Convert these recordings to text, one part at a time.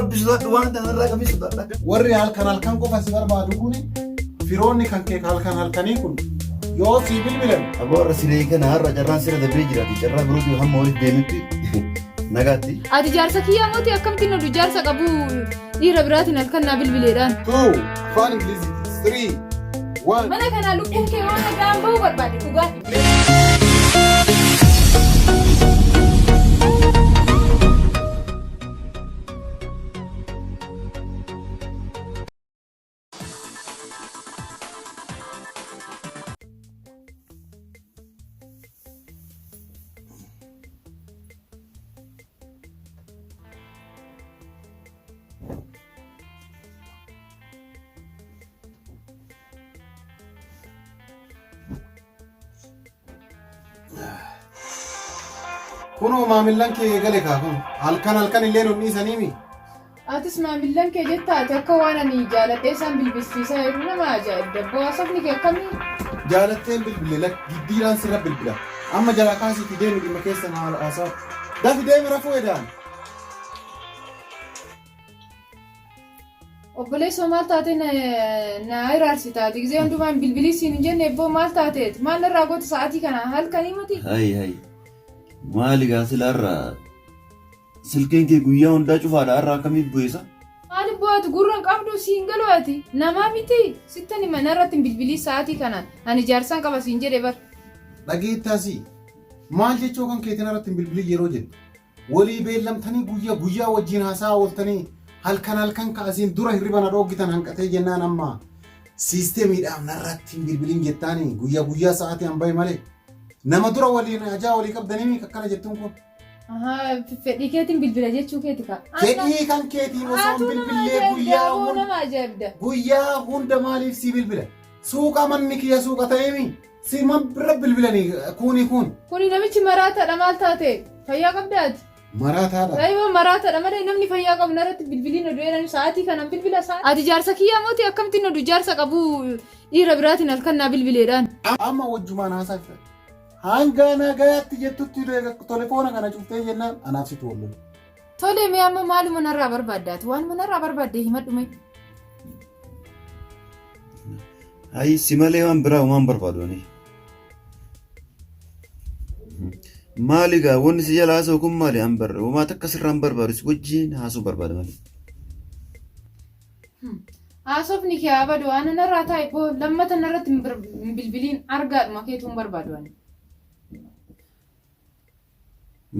Rabbi sodaadhu waan tanarraa qabii sodaadha. Warri halkan halkan qofa si barbaadu kun firoonni kan kee halkan halkanii kun yoo sii bilbilan Aboo har'a silee kana har'a carraan sirra dabree jiraati. Carraa birootii hamma walitti deemutti nagaatti. Ati jaarsa kiyyaa mooti akkamittiin oduu jaarsa qabu dhiira biraatiin halkan naa bilbileedhaan. Two, afaan Ingiliziiti. Three, one. Mana kanaa lubbuun kee waan nagaan bahuu barbaade dhugaa. Kunoo maamillan kee eegale kaa kun halkan halkan illee nun dhiisaniimi. Atis maamillan kee jetta ati akka waan ani jaaladhee isaan bilbilsiisaa jiru nama ajaa'ibda. Haasofni kee akkamii? Jaalatteen bilbile lak giddiidhaan sirra bilbila. Amma jalaa kaasiitii deemi dhimma keessan haasaa. Dafi deemi rafuu edaan. Obboleessoo maal taatee na hiraarsita ati gisee hundumaan bilbilii siin hin jenne ebboo maal taateet maal narraa goota sa'aatii kana halkanii mati. Hayi hayi. Maali gaa sila har'a silkiin kee guyyaa hundaa cufaadha har'a akkamiin bu'eessa? Maali bu'aatu gurra hin qabdu siin galu ati namaa miti sittan hima narratti hin bilbilii sa'aatii kana ani jaarsaan qaba siin jedhe bar. Dhageettaasi maal jechuu kan keetiin irratti hin bilbilin yeroo jettu. Walii beellamtanii guyya guyyaa wajjin haasaa ooltanii halkan halkan ka'asiin dura hirriba na dhooggitan hanqatee jennaan amma siisteemiidhaaf narratti hin bilbilin jettaanii guyya guyyaa sa'aatii an bahe malee nama dura waliin ajaa walii qabdanii akkana jettuun kun. Ahaa fedhii keetiin bilbila jechuu keeti kaa. Fedhii kan keetiin osoo hin Atuu nama bilbillee ajaa'ibda guyyaa aboo hunda nama ajaa'ibda. guyyaa hunda maaliif sii bilbila? Suuqa manni kiyya suuqa ta'eemi si man bira bilbilanii kuuni kun. Kuni namichi maraataadha maal taate? Fayyaa qabdaati? Maraataadha. Aywa maraataadha malee namni fayyaa qabu narratti bilbiliin oduu jedhan sa'aatii kanan bilbila sa'aatii. Ati jaarsa kiyyaa mooti akkamittiin oduu jaarsa qabu dhiira biraatiin halkan naa bilbileedhaan. Amma wajjumaan haasaa fedha. Hanga nagayaatti jettutti telefoona kana cuftee jennaan anaaf situ wal lola. Tole mee amma maaluma narraa barbaaddaati? Waanuma narraa barbaadde himadhu mee. Hayi si malee waan biraa homaa hin barbaadu ani. Maali gaa wanni si jala haasa'u kun maali an barre homaa takka sirraa hin barbaadu si wajjin haasa'uu barbaada malee. Haasofni kee haa badu ana narraa taa'i boo lammata narratti hin bilbiliin argaadhuma keetuu hin barbaadu ani.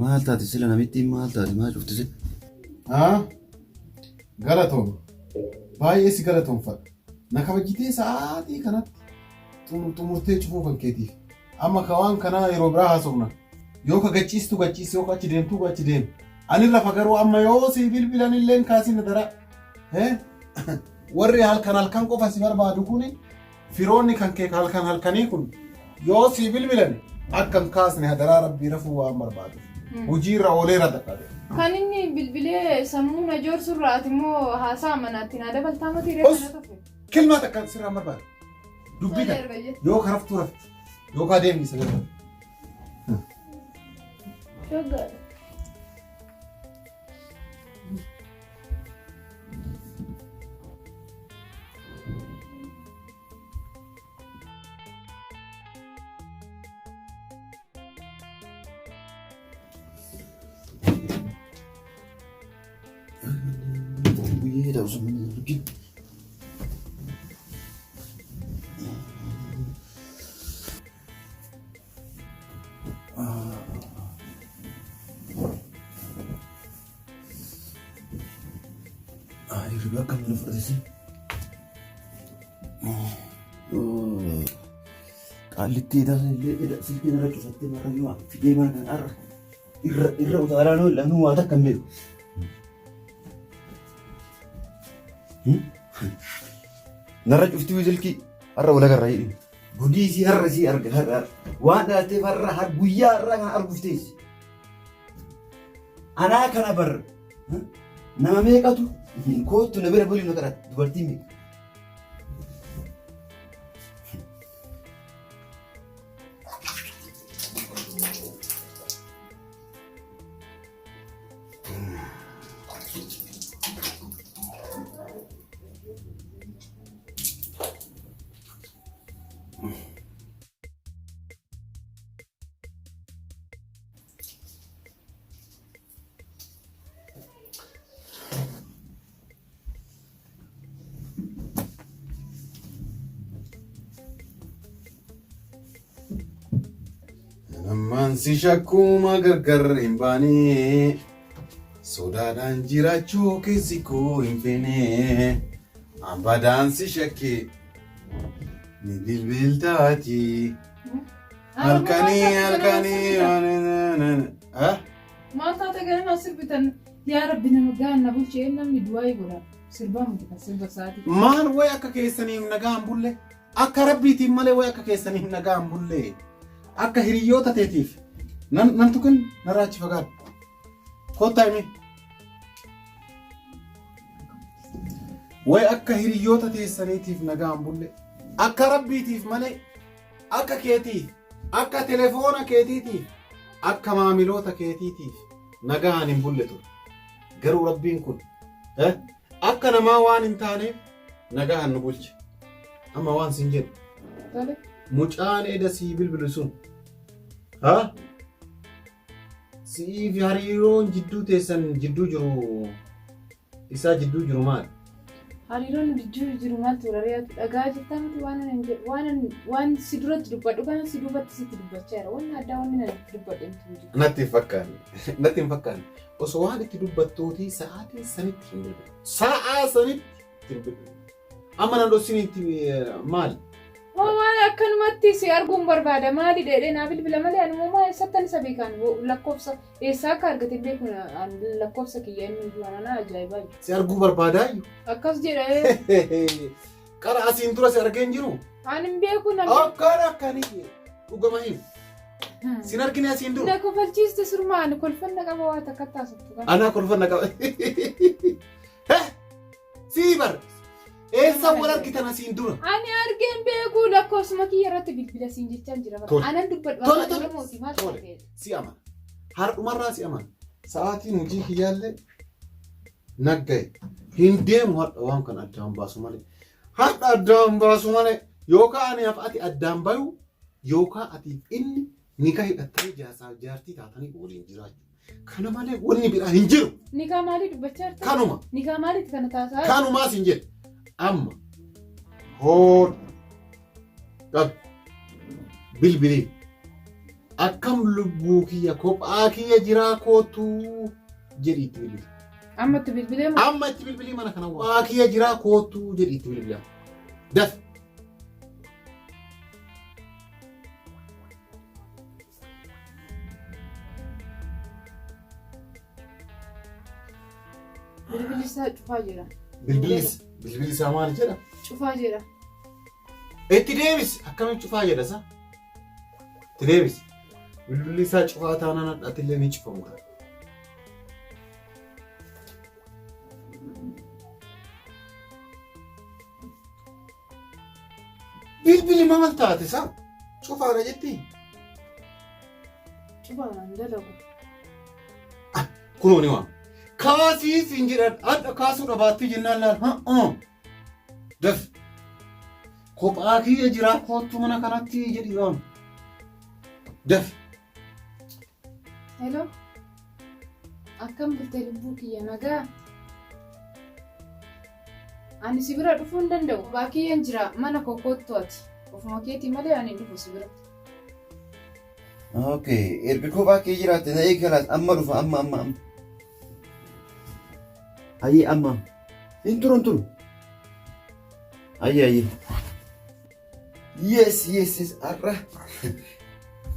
Maal taate sila namittiin maal taate maa cufti sila? Haa? Galatoom. Baay'ee si galatoomfadha. Na kabajjitee sa'aatii kanatti xumurtee cufuu kan keetiif. Amma ka waan kanaa yeroo biraa haasofna. Yoo ka gachiistu gachiisi yoo ka achi deemtu achi deemi. Ani rafa garuu amma yoo si bilbilan illee kaasii na daraa. Warri halkan halkan qofa si barbaadu kuni Firoonni kan kee halkan halkanii kun yoo sii bilbilan akka hin kaasne hadaraa rabbii rafuu waan barbaaduuf. Hojiirra ooleera dadhabe. Kan inni bilbilee sammuu na joorsurraa ati immoo haasaa manaatti naa dabaltaa mati ree Os! kana tafe. Kilmaa takka sirraan barbaadu. Dubbii Tole kana erga jette. yoo karaftuu rafti yoo kaa deemni isa barbaadu. Shaggaadha. Guyyaa ta'u sun mana arginu. Hirriba akkam mana fudhatesi? Qaallittii illee silkiin irra cufattee marra yoo fidee mana kana irra irra irra utaalaa nuu lanuu waa takka hin beeku. Narra cuftii silkii har'a wal agarra jedhin. Gudii isii har'a isii arga har'a waan dhalatteef har'a har guyyaa har'a kan arguuf teessi. Anaa kana bar nama meeqatu koottu na bira bulii na kadhata dubartiin meeqa. Anaan si shakkuuma gargar hin baane. Sodaadhaan jiraachuu keessi koo hin feene. Ambadaan si shakke ni bilbiltaati. Halkanii halkanii. Maal taate ganama sirbitan yaa rabbi nama gaanna bulchee namni du'aa godha. Sirbaa miti kan sirba sa'aatii. Maal way akka keessaniif nagaa hin bulle? Akka rabbiitiin malee way akka keessaniif nagaa hin bulle? Akka hiriyoota teetiif nan nan tuqin narraa achi fagaadhu. Kottaa himi. Way akka hiriyoota teessaniitiif nagaa hin bulle? Akka rabbiitiif malee akka keetiif akka telefoona keetiitiif akka maamiloota keetiitiif nagaan hin bulle ture. Garuu rabbiin kun akka namaa waan hin taaneef nagaan nu bulche. Amma waan sin jedhu. Tole. Mucaan eda sii bilbilu sun ha? Siif hariiroon jidduu teessan jidduu jiru isaa jidduu jiru maali? Hariiroon jidduu jiru maaltu hariyaatu dhagaa jirtaa miti waan ani jedhu waan ani waan si duratti dubbadhu kana si duubatti sitti dubbachaa jira. Wanni addaa wanni ani itti dubbadhe miti hin jiru. Natti hin fakkaanne. Natti hin fakkaanne. Osoo waan itti dubbattuutii sa'aatii sanitti hin bilbilu. Sa'aa sanitti hin bilbilu. Amma nan dhossin itti maali? Hoo maal akkanumatti si arguun barbaada maali dheedhee naa bilbila malee ani immoo maal eessattan isa beekaan lakkoofsa eessaa akka argate hin beeku lakkoofsa kiyya inni iyyuu ana ajaa'ibaa jiru. Si arguu barbaadaayyuu. Akkas jedha ee. Qara asiin dura si argee hin jiru. Ani hin beeku namni. Akkana akkanii dhugama hin. Sin argine asiin dura. Na kofalchiiste surmaa ani kolfanna qaba waa takka taasiftu kana. Anaa kolfanna qaba. Sii bar. Eessa wal argitan asiin dura? Ani argeen beeku lakkoofsuma kiyya irratti bilbila siin jechaan jira. Tole. Anan dubbadhu Tole, afaan tole. Oromooti maal Tole. ta'e? Si amana. Har'umarraa si amana. Sa'aatiin hojii kiyyaallee naggaye. Hin deemu har'a waan kana addaan baasu malee. Har'a addaan baasu malee yookaan ani af ati addaan bayu yookaan ati inni nika hidhattanii jaarsaaf jaartii taatanii waliin jiraachuu. Kana malee wanni biraa hin jiru. Nikaa maalii dubbachaa jirta? Kanuma. Nikaa maaliiti kana taasaa? Kanumaa sin jedhe. Amma hoodhu qabi bilbilii akkam lubbuu kiyya kophaa kiyya jiraa kootuu jedhi itti bilbili. Amma itti bilbilee moo? Amma itti bilbilii mana kana kophaa kiyya jiraa kootuu jedhi itti bilbili. Daf. Bilbilli isaa cufaa jira. Bilbilli isaa maal jedha? Cufaa jira. Itti deebisi akkamiin cufaa jedha isaa? Itti deebisi. Bilbilli isaa cufaa taanaan hadhaatillee ni cufamu. Bilbili maal taate isaa? Cufaadha jettii? Cufaa hin dalagu. Kunoo ni waama. Kaasii siin jedhan hadha kaasuu dhabaattii jennaan laal haa daf. Kophaa kiyya jiraa koottu mana kanatti jedhi waama. Daf. Hello. Akkam bulte lubbuu kiyya nagaa? Ani si bira dhufuu hin danda'u. Kophaa kiyyan jira mana koo koottu ati. Ofuma keetii malee ani hin dhufu si bira. Okay, erga kophaa kee jiraatte na eegi kalaas amma dhufa amma amma amma. Ayyee amma amma. Hin turu hin turu. Ayyee ayyee. Yes yes yes har'a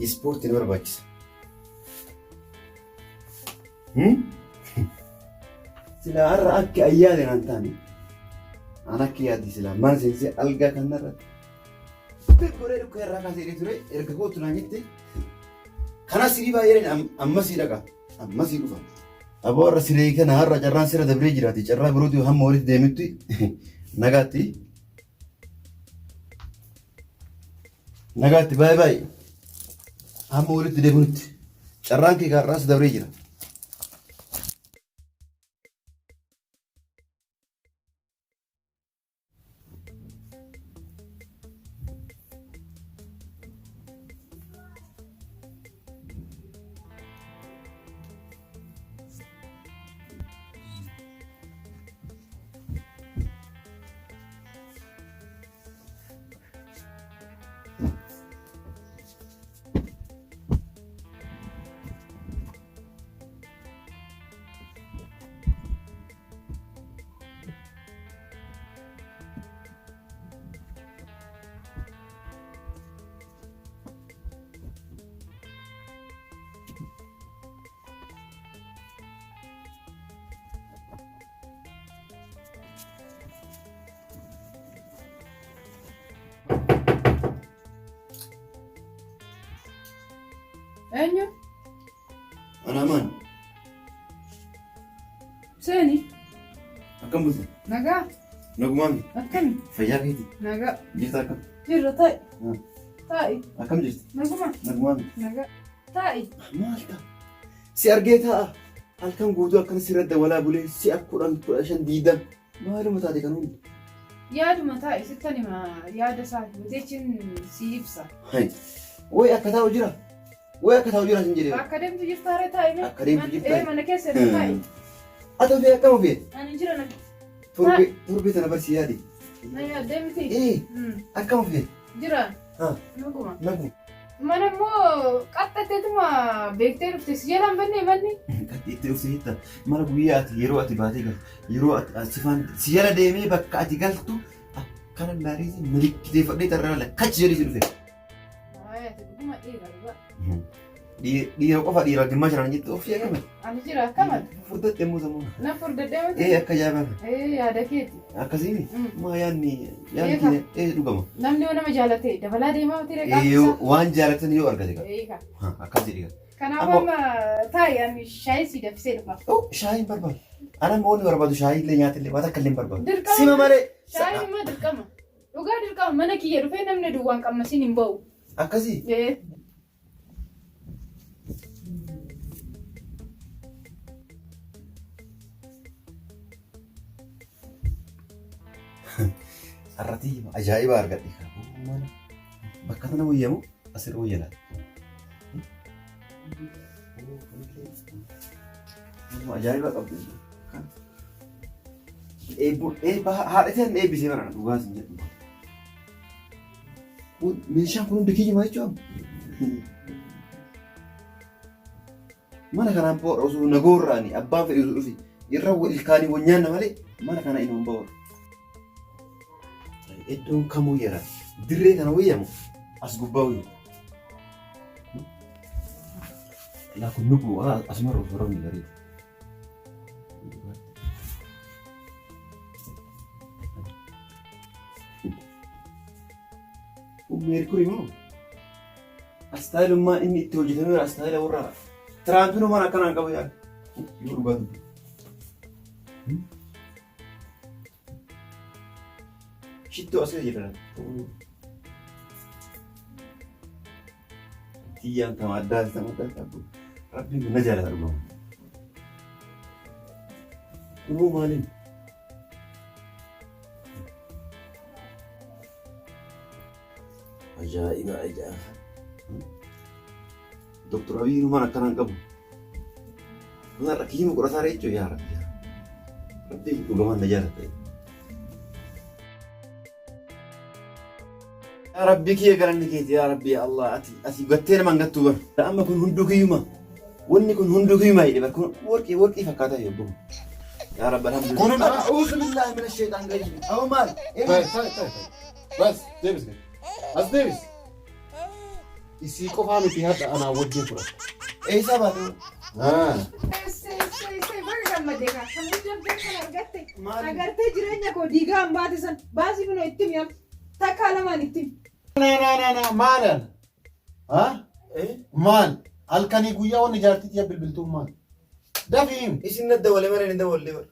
ispoortii na barbaachisa. Hmm? Silaa har'a akka ayyaane naan taane an akka yaadde silaa mana seensee algaa kanarratti godhee dhukkee irraa kaasee hidhee ture erga kootu naan jette kanas sirii baay'ee amma sii dhaqa amma sii dhufa. Aboo har'a siree kana har'a carraan sirra dabree jiraati carraa birootu hamma walitti deemutti nagaatti. Nagaatti baay'ee baay'ee hamma walitti deebinutti carraan kee har'aas dabree jira. Eenyu? Anaa maan? Seeni. Akkam bulte? Nagaa. Nagumaami. Akkami? Fayyaa keeti. Nagaa. Jirta akkam? Jirra taa'i. Hmm. Taa'i. Akkam jirti? Naguma. Nagumaami. Nagaa. Taa'i. Maal ta'a? Si argee taa'a. Halkan guutuu akkana sirra dawalaa bulee si'a 10, 15, 20. Maaluma taate kan hundi? Yaaduma taa'i sittan hima yaada isaa jechiin si ibsa. Hai. Way akka taa'u jira. Way akka taa'u jira sin jedhee. Akka deemtu jirta haree taa'i mee. Akka deemtu jirta. Ee mana keessa irra taa'i. Ati ofii akkam ofii? Ani jira na. Torbee torbee tana barsi yaadi. Na yaaddee miti. Ee akkam ofii? Jira. Ha. Naguma. Naguma. Mana immoo qaxxateetuma beektee dhufte si jalaan banne manni. Itti dhufte jetta mana guyyaa ati yeroo ati baatee galtu yeroo ati si faan si jala deemee bakka ati galtu akkana laarii milikkiteeffadhee tarraa lakkachi jedhee si dhufe. Ay, ati dhuguma dhiira dhugaa. Dhiira qofa dhiira girmaa jiran jettu ofii akkami. Ani jira akkamati. Furdatte immoo sammuu. Na furdadhee miti. Ee akka ajaa'ibaa. Ee yaada keeti. Akkasii maa yaadni yaadni Eega. keenya ee dhugama. Namni yoo nama jaalate dabalaa deemaa miti Ee reeqaa. yoo waan jaalatan yoo argate qaba. Eega. Akkas jedhi qaba. Kanaaf Ammoo- amma taa'i ani shaayii sii danfisee dhufa. Oh shaayii hin barbaadu. Ana immoo wanni barbaadu shaayii illee nyaata illee waan takka illee hin barbaadu. Dirqama. Sima malee. Shaayiin immoo dirqama. Dhugaa dirqama mana kiyya dhufee namni duwwaan qammasiin hin ba'u. Akkasii. Ee. Sarratii ajaa'iba argadhe. Mana bakka tana wayyamu asirra wayya laata. Ajaa'iba qabdi. Eebbu eebba haadha isheen eebbisee bara dhugaa sin jedhu. Kun meeshaan kun hundi kiyyuma jechuun. Mana kanaan boora osoo na goorraani abbaan fedhe osoo dhufe irra ilkaanii wal nyaanna malee mana kana inni hin boora. Iddoon kamuu jira. Dirree kana wayyamu as gubbaa wayyamu. Laa kun nugu asuma irra osoo rafni bareeda. Kun meerkurii moo? Astaayilummaa inni itti hojjetameera astaayila warra Tiraampiin homaan akkanaan qabu yaa. Yoo dhugaa dubbi. Shittoo asii jira. Tiyyaan tama addaa tama addaa qabdu. Rabbiin kun na jaalata dhugama. Kunoo maaliin? Ajaa'iba ajaa'iba. Doktor Abiy numaan akkanaan qabu. Kun har'a kiyyuma qorataa jechuun yaa Rabbi. Rabbiin dhugamaan na jaalata. Yaa Rabbi kiyya galanni keeti yaa Rabbi yaa Allah ati ati gattee nama hin gattuu bar. Amma kun hunduu kiyyuma. Wanni kun hunduu kiyyuma jedhe bar kun warqii warqii fakkaataa yoo bahu. Yaa Rabbi alhamdulillah. Kun hundi- A'uuzu billahi mina sheexaan rajiim. Awwa maal? Ta'i, ta'i, ta'i. Bas, deebis gadi. As deebis. Isii qofaa miti hadha anaa wajjin fudhata. Eessaa baate? Ah. Essee essee essee baga gammadde kaa kan guddaa kan argatte. Maali? Agartee jireenya koo diigaa hin baate san baasii kunoo itti mi'am. Takkaa lamaan itti himi. Na na na na maal ana? Ha? Eh? Maal? Halkanii guyyaa wanni jaartii tiyya bilbiltuun maal? Dafii himi. Isin na dawale malee ni dawalle bara.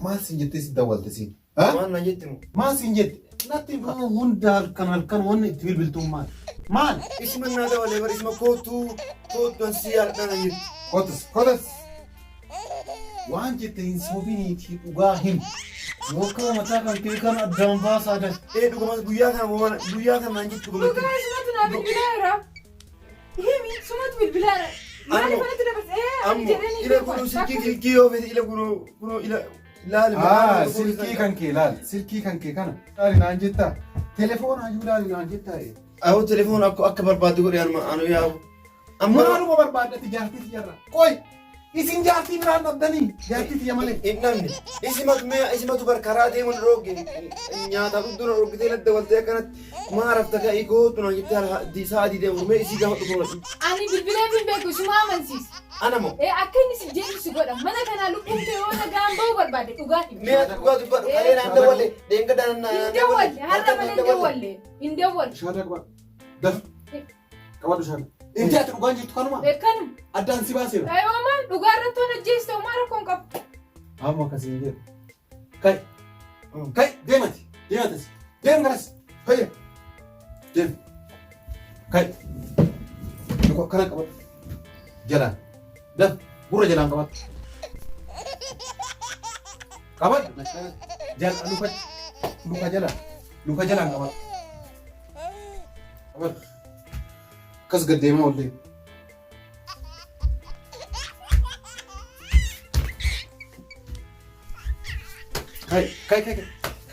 Maal siin jettee si dawwalte siin? Ha? Maal na jetti moo? Maal siin jette? Natti hunda halkan halkan wanni itti bilbiltuun maal? Maal? Isuma naa dawalee bara isuma kootuu kootu an si yaadha na jetti. Kotus kotus. Waan jette hin sobiniitii dhugaa himi. Yookaan mataa kan kee kan addaan baasaa dha. Ee dhugumas guyyaa kana moo mana guyyaa kana naan jettu Dhugaa dhugumatti. isumatu naa bilbilaa jira. Himi sumatu bilbilaa jira. Maaliif Ammo anatti dabarse? Ee ani ammo jedheen hin ila beeku. kunuu silkii Takka silkii yoo fete ila kunuu kunuu ila laali Ah, silkii kan kee laal. Silkii kan kee kana. Laali naan jettaa. Telefoona hayyuu laali naan jettaa. Ahoo telefoon akka akka barbaadde godhe anuma anu yaa'u. Amma Maaluma barbaaddati jaartii tiyyarra. Qoy isin jaartii biraan dhabdanii jaartii tiyya malee. hin dhabne. Isimatu mee isimatu bar karaa deemu na dhoogge nyaataa dhugduu na dhoogitee ladda waltee akkanatti maa rafta ka'ii kootu naan jettee sa'a deemu mee isii gaafa dhufu na Ani bilbilee hin beeku isuma amansiisa. Ana moo Ee akka inni si jeequ si godha. Mana kanaa lubbuun kee yoo nagaan ba'uu barbaadde dhugaa himi. mee ati dhugaa dubbadhu kalee naan dawwalle dheengadda naan Hin dawwalle har'a malee hin dawwalle. Hin dawwalle. Shaada qaba. Daf. Qabadhu shaada. Inti ati dhugaan jirtu kanuma. Kanuma. Addaan si baaseera. Ayoomaa dhugaa irratti waan ajjeeste homaa rakkoon qabu. Amma akkasiin jedhu. Kai. Kai deemati. Deematas. Deem garas. Fayya. Deem. Kai. Luka akkana qabadhu. Jalaan. Daf. Gurra jalaan qabadhu. Qabadhu. Jala luka luka jalaan. Luka jalaan qabadhu. Qabadhu. Akkas gad deemaa ol deemu. Kai, kai, kai,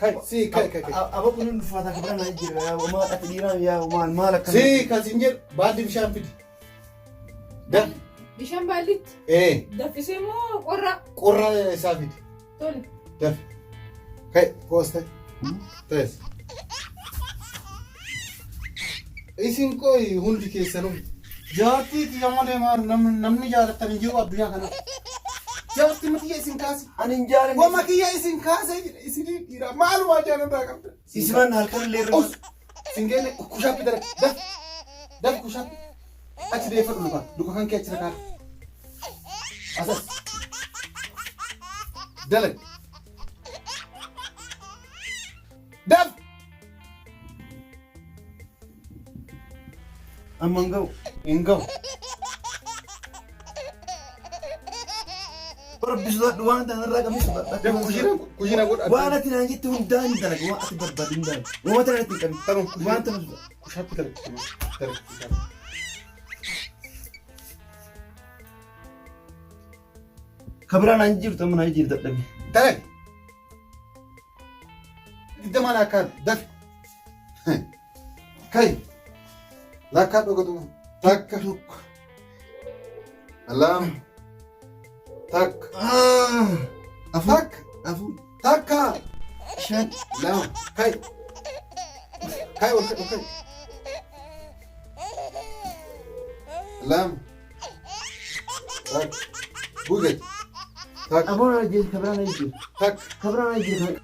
kai, si, kai, kai, kai. Aba kun hin ulfaata kabira naa jira yaa maal ati dhiiraa yaa maal maal akkana. Si, kan sin jedhu baaldi bishaan fidi. Da, Bishaan baallitti ee, danfisee moo qorra? qorra isaa fidi. Tole. Dafi. Kai, koosta. Tees. Isin qoy hundi keessanuu. Jaartii tiyya malee maal namni jaalattan hin jiru addunyaa kana. Jaartii mati isin kaase. Ani hin jaalanne. Wama kiyya isin kaase jedhe isinii dhiira maalumaa jaalantaa qabda. Isiman halkan illee irra. Us. Sin geenne kushaappi dara. Daf. Daf kushaappi. Achi deeffadhu luka. Luka kan kee achi rakaa. Asas. Dalag. Daf. Amma hin ga'u. Hin ga'u. Rabbi sodaadhu waan ta'an irraa qabni sodaadhu. Daf kushiina kushiina godha. Waan ati naan jette hundaa hin dalagu waan ati barbaadu hin dalagu. Waan ta'an itti hin qabin. Tanuma Waan ta'an sodaadhu. Kushaappi dalag. Dalag kushaappi. Kabiraa naan jirtu amma naan jirtu dadhabe. Dalag. Digdamaa lakkaa dafi. Kai. Lakkaa dhugatu. Takka. Tokko. Lama. Takka. Afur. Takka. Afur. Takka. Shan. Lama. Kai. Kai ol kai ol kai. Lama. Takka. Buge. Takka. Aboon naan jirtu kabiraa naan jirtu. Takka. Kabiraa naan jirtu.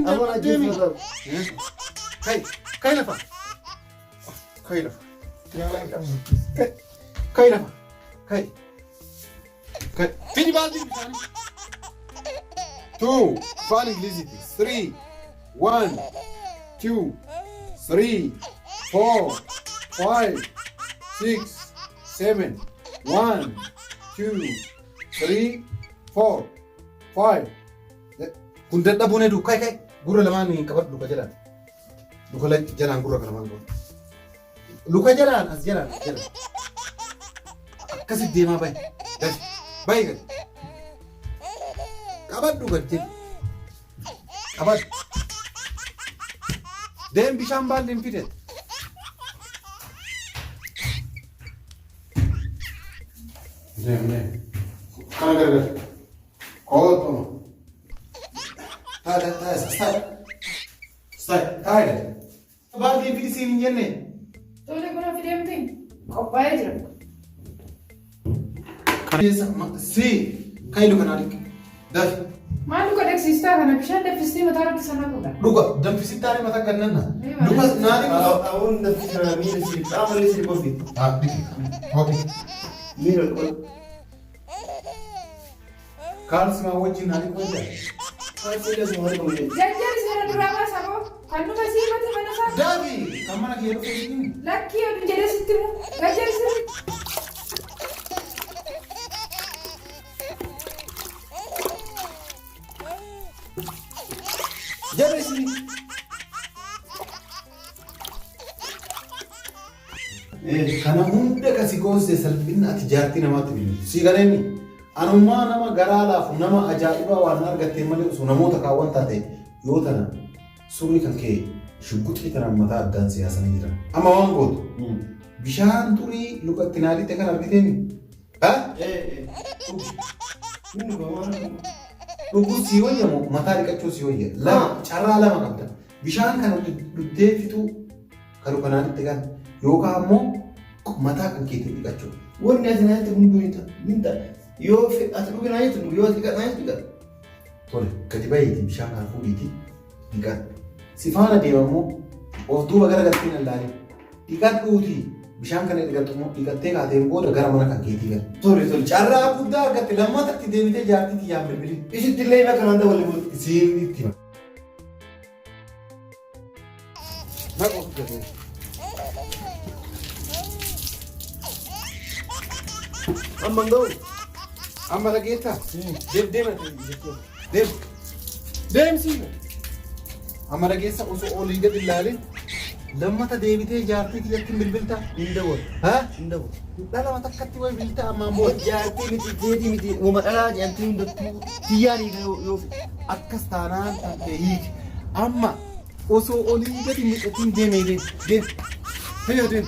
Aboon naan jirtu sodaadhu. Kai. Kai lafa. Kai lafa. Kai. Kai lafa. Kai. Kai. Fidi baaldi bishaanii. Two. Afaan Ingiliziiti. Three. One. Two. Three. Four. Five. Six. Seven. One. Two. Three. Four. Five. Kun dadhabuun hedduu kai kai gurra lamaan hin qabadhu luka jalaan. Luka jalaan gurra kana lamaan qabadhu. Luka jalaan as jalaan as jalaan. Akkasitti deemaa bahi. Gadi. Bahi gadi. Qabadhu gadi jedhi. Qabadhu. Deem bishaan baalli hin fide. Deem deem. Kana gargar. Kootu. Taa taa taa taa. Taa taa gadi. Baalli hin fidi siin hin jenne. Tole kun fidee miti qophaa'ee jira. Keessa si kai luka naa dhiqe. Dafi. Maal luka dhaqsiistaa kana bishaan danfistee mataa irratti sana godha. Dhuga danfisittaani mata gannanna. Luka naa dhiqe. Aboon danfisa miila si qaama illee si qofi. Ah dhiqe. Ho'i. Miila qofi. Kaalsimaa wajjin naa dhiqu wajjin. Kaalsi illee si maal qabu. Jarjarri seera duraa baasa boo kan dhufe sii mati mana isaa. Dafi kan mana kee dhufe siin. Lakkii oduu jedhee sitti himu jarjarri sirri. Jabeessi. Kana hunda kasi goosee salphina ati jaartii namaatti bilbiltu. Si galeenni anummaa nama garaa laafu nama ajaa'ibaa waan argattee malee osoo namoota kaawwan taate yoo tana surri kan kee shugguxii tanaan mataa addaan siyaasanii jiran. Amma waan gootu bishaan xurii lukatti naa dhiqxe kan argiteemi. Ha? Dhuguu sii wayya moo mataa dhiqachuu sii wayya? Lama carraa lama qabda. Bishaan kana dhugdee fixuu kan luka naa dhiqxe kan yookaan ammoo mataa kan keetiin dhiqachuu. Wanni ati naa jette hunduu ni ta'a. Ni ta'a. Yoo ati dhugi naa jettu dhugi yoo ati dhiqadhu naa jettu dhiqadhu. Tole gadi bahiitii bishaan kana fuudhiitii dhiqadhu. Si faana deema immoo of duuba gara galtee hin laalin. Dhiqadhuutii bishaan kana erga xumur dhiqattee kaateen booda gara mana kan keetii gali. Tole tole. Carraa guddaa argatte lammata itti deebitee jaartii tiyyaan bilbilin. Isitti illee hima kanaan dabalee booda. Isiin itti hima. Naqa of gatee. Amma hin ga'u. Amma dhageettaa? Deem deem deem. Deemsi. Amma dhageessa osoo olii gadi ilaalin lammata deebitee jaartii kiyyatti hin bilbiltaa? Hin dabalu. Ha? Hin dabalu. Dhalama takkatti wayi bilbiltaa ammaan booda. Jaartii miti jeetii miti uuma dhalaa jedhamtee hundattuu tiyyaan hiika yoo Akkas taanaan kan kee hiiki. Amma osoo olii gadi mixatiin deemee deem. Deem. Fayyoo deem.